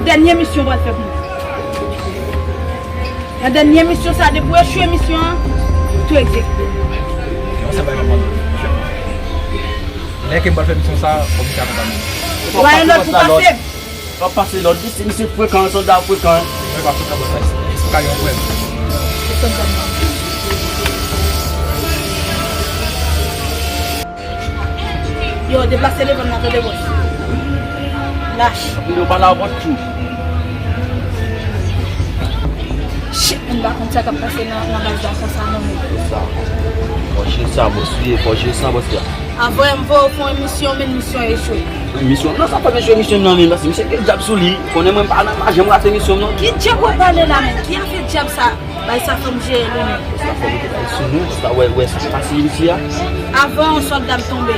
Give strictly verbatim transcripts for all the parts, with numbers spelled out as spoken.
Dènye misyon w pral fè pou mwen. Nan dènye misyon sa, depi w echwe misyon an, tou egzekite. Yon sèl bagay m ap mande w. Lè ke m pral fè misyon sa, fò misye akonpanye m. Ou pa yon lòd pou pase. W ap pase lòd, wi, se misye frekan, sòlda frekan. Mwen pa frekan, bòs la, eksplike yon pwen. Yo, deplase devan m nan, tande, bòs. Lach. Yo pa la vòt tou. Shit, m pa konn sa k ap pase nan, nan baz la konsa non, men. Fò jere sa, bòs, wi, fò jere sa, bòs la. Avan m voye w fè yon misyon, men misyon echwe. Misyon? Non, sa fè m echwe misyon nan, men, paske misye gen dyab sou li. Konnen mwen m pa nan, m pa janm rate misyon m, non. Ki dyab w ap pale la, men? Ki afè dyab sa? Bay sa fò m jere li menm. Sa fò m te bay sou nou, sa wè, wè sa k pase isit a. Avan yon sòlda m tonbe.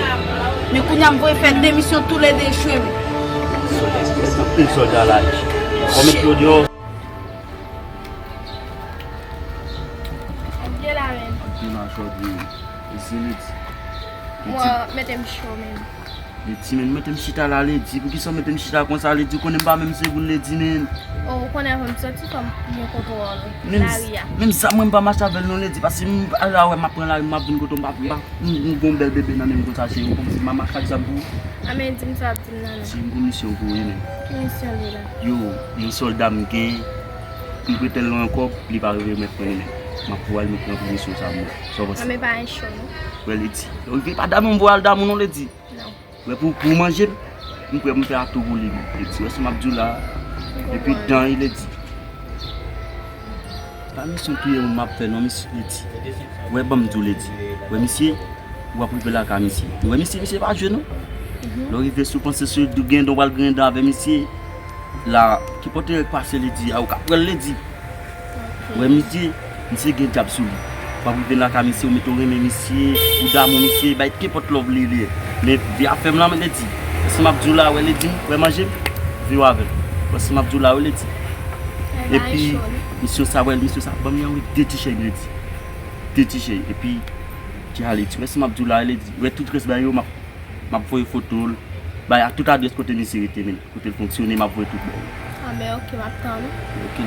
Men kounye a m voye fè de misyon toulede echwe men. Sòlda, yon sòlda la. Fò m met yo deyò. Ap gen la menm. Ap gen la jodi. E se li di. Mwen mete m cho menm. Ledi, men, mete m chita la, Ledi. Poukisa w mete m chita konsa, Ledi? Ou konnen m pa menm segonn, Ledi, men. Oh, ou konnen avan m soti, fò m gen kontwòl lari a. Menm zam mwen m pa mache avè l non, Ledi. Paske m al la wè m ap pran lari, m ap vin kote w, m pa, m pa, m, m gon bèl bebe nan men m konsa, cheri. Ou konprann, m ap mache ak zam pou ou. A, men di m sa w ap di m nan, non. Cheri, m gon misyon pou ou, wi, men. Ki misyon li la? Yo, yon sòlda m gen, pou m prete l yon kòb, li pa rive met mwen li menm. M ap voye l met mwen pou misyon sa pou mwen. Sa w panse? A, men pa yon cho, non. Wè, Ledi. Yo, rive pa damou, m voye al damou non, Ledi. Non. Wè, pou, pou manje m, m prè pou m fè atou pou li, Ledi. Wè sa m ap di w la. Epi dan, Ledi. Pa misyon touye moun m ap fè non, misye, Ledi. Wè, ban m di w, Ledi. Wè, misye, w ap rive lakay misye. Wè, misye, misye pa jwe non. Lè w rive, si w panse se gen dan w pral gen dan avè misye, la, kenpòt erè k pase, Ledi, a ou ka pran l, Ledi. Wè, misye, misye gen dyab sou li. W ap rive lakay misye, ou mete w renmen misye, ou damou misye, bay kenpòt love li ye. Men vye afè m lan, men Ledi. Wè sa m ap di w la, wè, Ledi, wè manje m, vye w avè l. Wè sa m ap di w la, wè, Ledi. Epi, misyon sa, wè, misyon sa, ban m yon de ti chèy, Ledi. De ti chèy. Epi, di a Ledi. Wè sa m ap di w la, Ledi. Wè tout rès bagay yo, m ap, m ap voye foto l. Bay a tout adrès kote misye rete, men. Kote l fonksyone, m ap voye tout bay. A, men ok, m ap tann ou. Ok.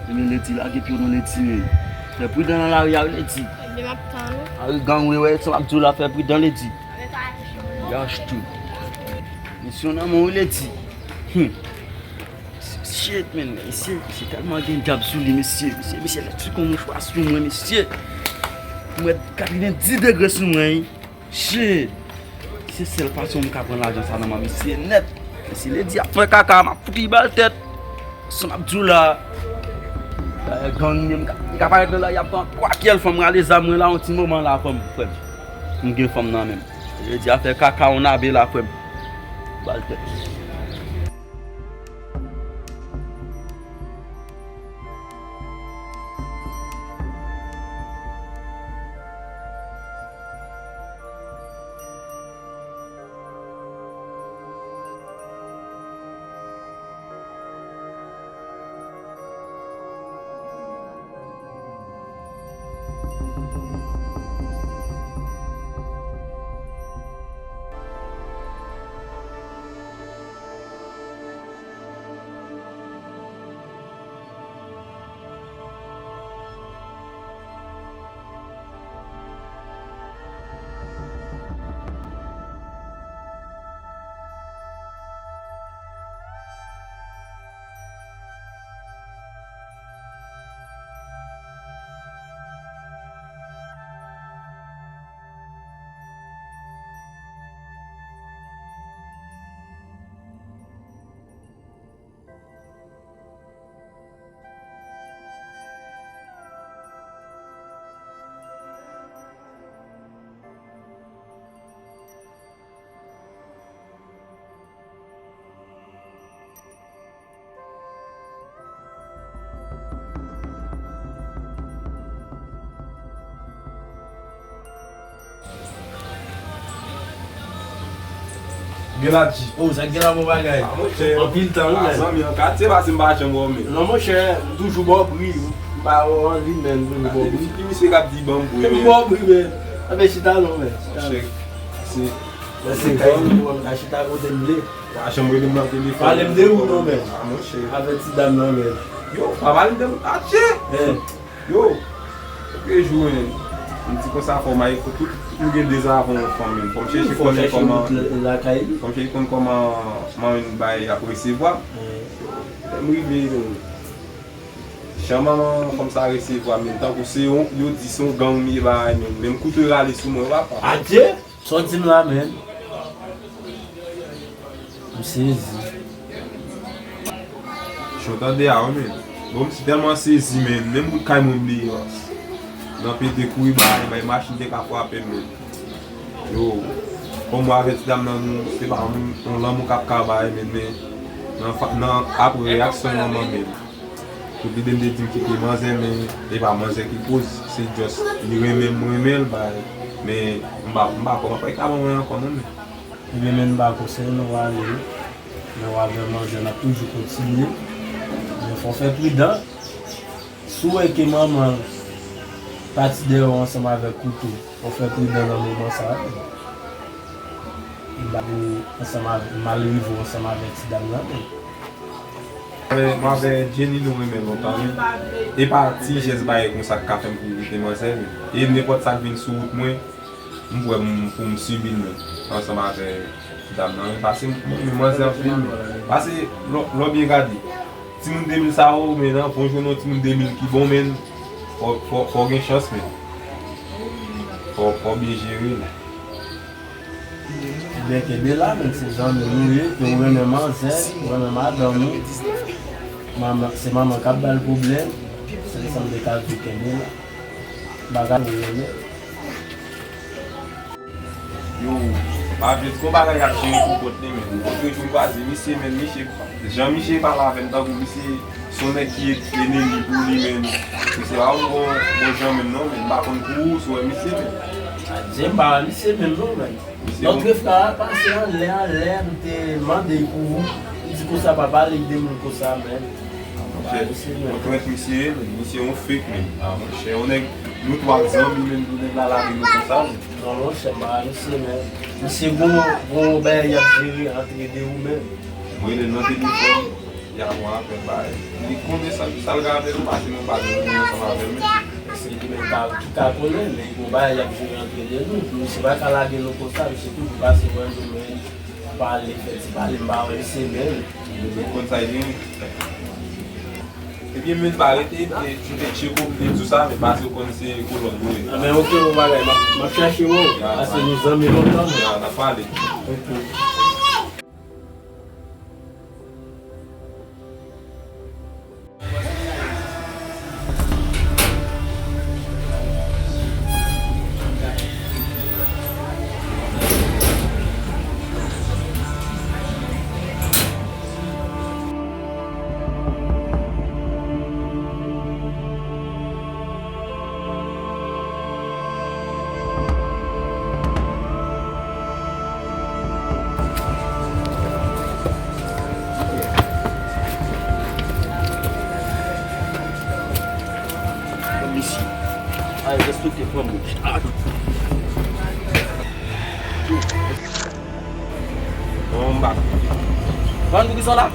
Ebyen, Ledi, lage pye w non, Ledi, men. Fè pridan nan lari a, wi, Ledi. Ebyen, m ap tann ou. Lari gang, wi, wè, sa m ap di w la, fè pridan, Ledi. A, men pa yon cho, non. Yach tou. Misyon nan men w, wi, Ledi. Hmm. Shit, man, mesye, mesye tèlman gen dyab sou li, mesye, mesye, mesye, lè ti kon mouchwa sou mwen, mesye. Mwen, katrevendis degre sou mwen, wi. Shit! Se sèl fason m ka pran lajan sa nan men misye nèt. Mesye Ledi ap fè kaka, m ap fout li bal tèt. Sa m ap di w la. Dayè gang li, m ka, m ka parèt nan lari ap pran twa kyèl fanm rale zam mwen la, yon ti moman la, fanm, frè m. M gen fanm nan men m. Ledi ap fè kaka, yon nabe la, frè m. Bal tèt. Gen la di. Oh, sa gen la bon bagay. Ah, monchè. Anpil tan, wi, ah, men. Zanmi an katye pase m pa janm wè w, men. Non, monchè, m toujou ba w pri. M pa wè w anvi, men m toujou ba w pri. Ki misye k ap di ban m pri, men? M ba w pri, men. Anben, chita non, men. Chita non. Monchè, se Mwen se kay li pou mwen ka chita kote m vle. Pa janm rele m nan telefòn. Pale m de ou non, men. Ah, monchè. Avèk ti dam nan, men. Yo, pa pale m de ou. Atye! Eh. Yo, oke, jou, men. M di konsa, fò m al ekout tout, tout m gen dezavan yon fanm, men. Fò m chèche konnen kòman, fò m chèche konn kòman manmi bay ap resevwa. Lè m rive, men, jan manman fanm sa resevwa, men, tankou se yon, yo di se yon gang m ye, bagay, men, menm kouto yo rale sou mwen, papa. Adye! Sa w di m la, men? M sezi. Jan w tande a, wi, men. Bon, m si tèlman sezi, men, menm bout kay mwen m bliye, bòs. Nan pete kouri bay, bay machin te ka frape m, men. Yo, kòm mwen avè ti dam nan, nou, se pa yon, yon lanmou k ap ka bay, men, men, nan fa-, nan, apre reyaksyon manman, men. Tout lide m te di m kite manzè, men e pa manzè ki koz, se just li renmen m, mwen renmen l, bay. Men m pa, m pa kwè m ap ka manman ankò non, men. Ebyen, men m pa konsèy nou ale, men w avè manzè n ap toujou kontinye. Men fò w fè pridan. Si w wè ke manman l pati dèyè w ansanm avèk kouto, fò w fè pridan nan moman sa a. M pa pou ansanm avè-, m al rive w ansanm avèk ti dam nan, men. Mwen avè Jenny nou renmen lontan, men e pa ti jès bagay konsa k ka fè m kouri kite manzè, men e nenpòt sa k vin sou wout mwen, m kwè m, pou m sibi l, men ansanm avè dam nan, men pase m, m renmen manzè anpil, men pase lè w, lè w byen gade, timoun de mil sa yo, men nan bon jwenn yon timoun de mil ki bon, men fò, fò, fò w gen chans, men fò, fò w byen jere l. Ebyen, kenbe la, menm se zanmi nou ye, ke w renmen manzè, w renmen madanm ou. Manman, se manman k ap ba l pwoblèm, se sa m te ka di w, kenbe la. Bagay ou renmen. Yo, pa vle di gon bagay ap jere pou kont li, men. Lòt jou m kwaze misye, men misye, jan misye pale avè m, tankou misye se yon nèg ki enemi pou li, men. Misye pa yon bon, bon jan menm non, men. M pa konn pou ou, si w wè misye, men. Adye, m pa wè misye menm non, men. Lòt frè a pase anlè, anlè, m te mande l pou ou. Li di konsa pa pale ak de moun konsa, men. Monchè, yon trèt misye ye, men. Misye yon fake, men. Ah, monchè, yon nèg, nou twa zanmi, men, pou nèg la lage nou konsa, men. Non, monchè, m pa wè misye, men. Misye gon, gon bagay y ap jere ant de ou menm. M rele l nan telefòn. Y a bon apèl bay. Li konnen sa, sa l ka fè nou pase nou pa janm ansanm avè l, men. Èske ki nèg pa, ki ka konnen, men gon bagay y ap jere ant de nou. Misye pa ka lage nou konsa, misye toujou pase wè nou, men pale, fè ti pale, m pa wè misye menm. Nou konn sa l gen. Ebyen, men pa rete, e, joute tcheko, m te di w sa, men pase w konn se kolòn nou ye. Anben, oke, bon bagay, m ap, m ap chache w, pase nou zanmi lontan, men. Ya, n ap pale. Oke. Pran mesi. Ay, respekte, pran mesi. Bon, m pa. Ban nou ki sa la.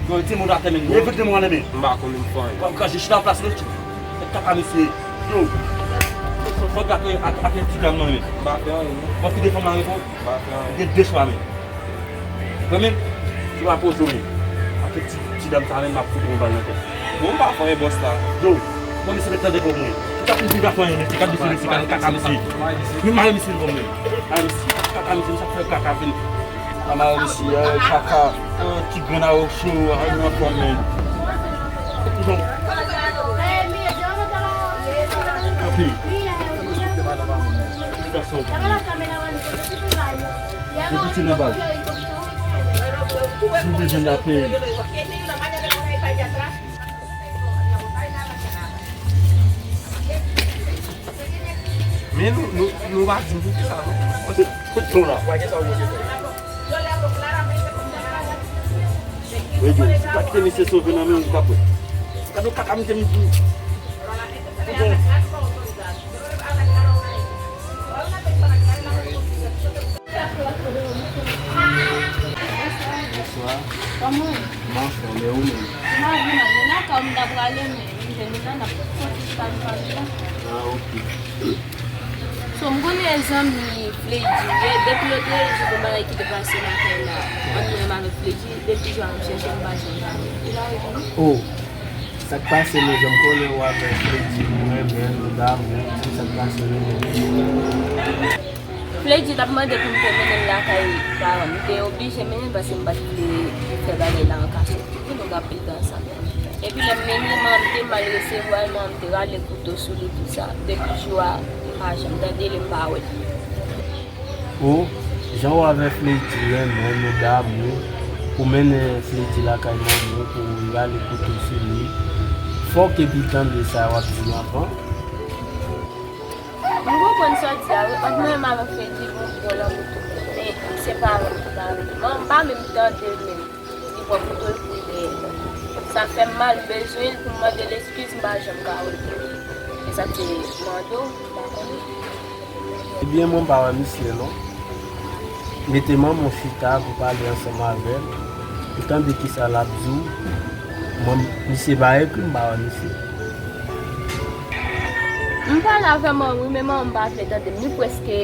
Yon timoun atè men. Leve timoun atè men. M pa konnen m fè anyen. W ap krache chita an plas nou. Kaka mesye. Yo. Fòk gate ak, ak ti dam nan men. M pa fè anyen non. W ap kite fanm la repo. M pa fè anyen. Gen de chwa men. Mwen menm, si w pa poze w men. Ak ti, ti dam sa menm, m ap fout yon bal nan tèt. Bon, m pa fè anyen bòs la. Yo. Mwen mesye mèt tande kòb mwen. Ou t ap vin vin pa fè anyen mesye. Gad mesye mesye, gad kaka mesye. Men mare mesye kòb mwen. Mare mesye, kaka mesye, sa fè kaka vin. Mare mesye, kaka. Ti grenn a ocho, a yon fanm men. Bon. Anpil. Ti gason. Depi ti nan baz. Si w bezwen l ap peye. Men nou, nou, nou pa di m poukisa non. Kote, kote ton la? Wè, yo, si w pa kite mesye sove nan men w, ou t ap wè. Gade w kaka mesye m di. Bon. Bon. Bon. Prale, men, m jwenn li la, n ap kontinye pale, pale la. Ah, ok. So, m konnen zanmi Flady, de-, depi lòt jou, gon bagay ki te pase lakay la, ant mwen menm avèk Flady, depi jou a m ap chèche l, m pa janm jwenn li. Li la, wi, konnen? Oh, sa k pase, men, jan m konnen ou avèk Flady, ou renmen l, ou damou, se sa k pase, men. Flady t ap mande pou m te mennen l lakay paran m. M te oblije mennen l paske m pa t vle fè bagay la an kachèt. Epi nou t ap rete ansanm. Epi lè m mennen l, manman m te mal resevwa l, manman m te rale kouto sou li, tout sa. Depi jou a, m pa janm tande li, m pa wè l. O, jan w avèk Flady renmen, nou damou, ou mennen Flady lakay manman w pou l rale kouto sou li. Fòk epi tande sa w ap di m avan. M konprann sa w di a, wi. Ant mwen menm avèk Flady, gon, gon lanmou tou. Men, se paran m ki pa renmen. Manman m pa menm tande l menm. Li pran kouto l pou l dèyè. Sa fè m mal, m bezwen l pou m mande l eskiz, m pa janm ka wè l. E sa k te mande w, m pa konnen. Ebyen, mwen m pa wè misye, non. Mete manman w chita pou pale ansanm avè l, pou tande kisa l ap di w. Mwen, misye pa ekri, m pa wè misye. M pale avè manman m, wi, men manman m pa vle tande m. Li prèske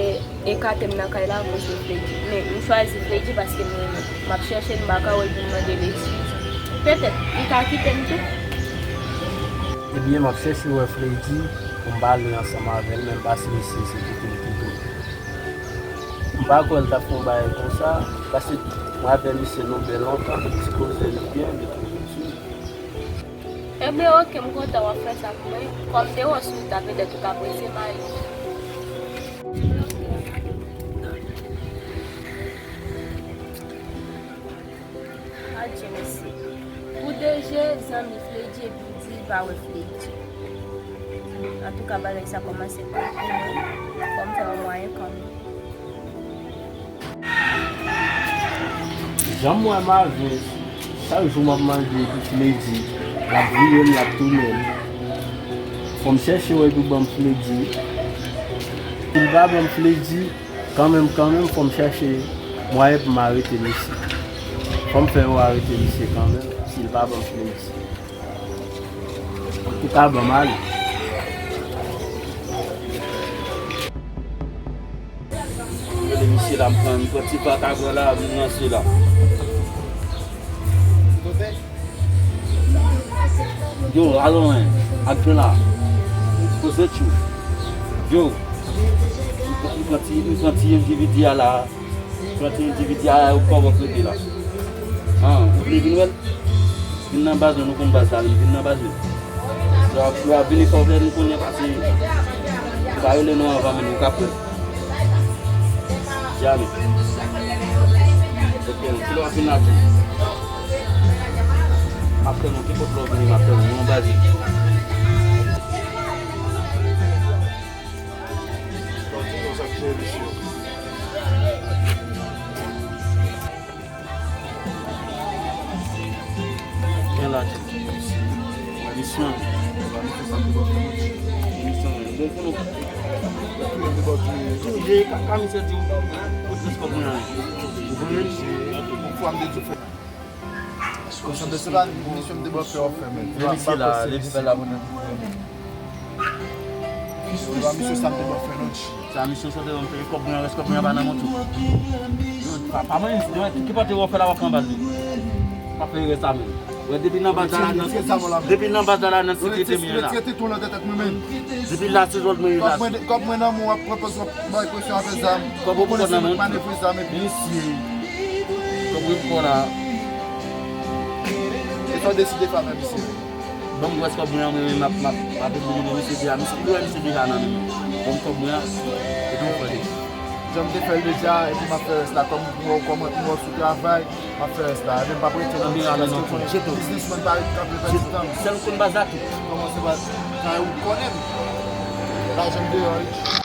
ekate m nan kay la akoz de Flady. Men m chwazi Flady paske m renmen l. M ap chèche l, m pa ka wè l pou m mande l eskiz. Petèt, li ka kite m tou. Ebyen, m ap chèche wè Flady pou m pale ansanm avè l, men m pa si misye se kite l kite m. M pa kwè l t ap fè yon bagay konsa, paske mwen avè misye nou byen lontan, nou ti koze nou byen depi nou piti. Ebyen, oke, m kontan w ap fè sa pou mwen. Kòm te wè w sou wout la, petèt ou ka prese m ale. Adje, mesye. Pou de je, zanmi Flady, epi w di l pa wè Flady. Antouka, bagay sa kòmanse pou mwen. Fò m fè yon mwayen kanmenm. Jan m wè Marvens, chak jou m ap mande pou Flady, l ap vire m, l ap tounen m. Fò m chèche wè pou ban m Flady. Si l pa ban m Flady, kanmenm, kanmenm, fò m chèche mwayen pou m arete misye. Fò m fè yo arete misye kanmenm, si l pa ban m Flady. Antouka, ban m ale. Gade misye la, m pran, m pran ti vakabon la, m ranse la. Yo, alon, ak pen la. Koze tchou. Yo, m pran, m pran ti, m pran ti endividi a la. Pran ti endividi a, ou kòman w rete la? An, ou vle vin wè l? Vin nan baz mwen, nou konn baz la, vin, vin nan baz mwen. Lè w ap, lè w ap vini fò w vle nou konnen pase. Ou pa rele nou anvan menm, ou ka pran. Djani. Ok, kilè w ap vin la tou? M ap tann ou, ki pòt lè w vini, m ap tann ou, nou nan baz mwen. Gen la tou. Misyon. Misyon. Bon, pou nou. Tou de, ka, ka misye di w, pou tres kòb mwen an. Ou konprann? Pou fwa m de tou fè. Konsa de se pa misye m te ban fè w fè, men. Men misye la, li pi bèl la pou nou. Misye sa m te ban fè, non. Sa misye sa te ban fè, kòb mwen, rès kòb mwen pa nan men tou. Yo, pa, pa mwen, ki pati w fè la w ap pran bal li. Pa fè erè sa menm. Wè, depi nan baz la, nan, depi nan baz la, nan sekirite m ye la. Depi la, se zòt mwen ye la. Kòb mwen nan men w, w ap pran pòz w ap bay presyon avè zam. Kòb ou pran nan men w. Misye. Kòb ou pran la. E sa w deside fè avè misye? Ban m gwòs kòb mwen an, mwen menm m ap, m ap, m ap elimine misye deja. Misye, ou wè misye deja nan men mwen. Ban m kòb mwen an, epi m pran li. Jan m te fè l deja, epi m ap fè rès la. Kòm m wè w kòman, m wè w sou travay, m ap fè rès la. Epi m p ap rete nan misye paske w konnen biznismann pa ka vle pèdi tan. Sèl ou konn baz la tou. Kòman se baz? Sa ou konnen m. Lajan m deyò, wi.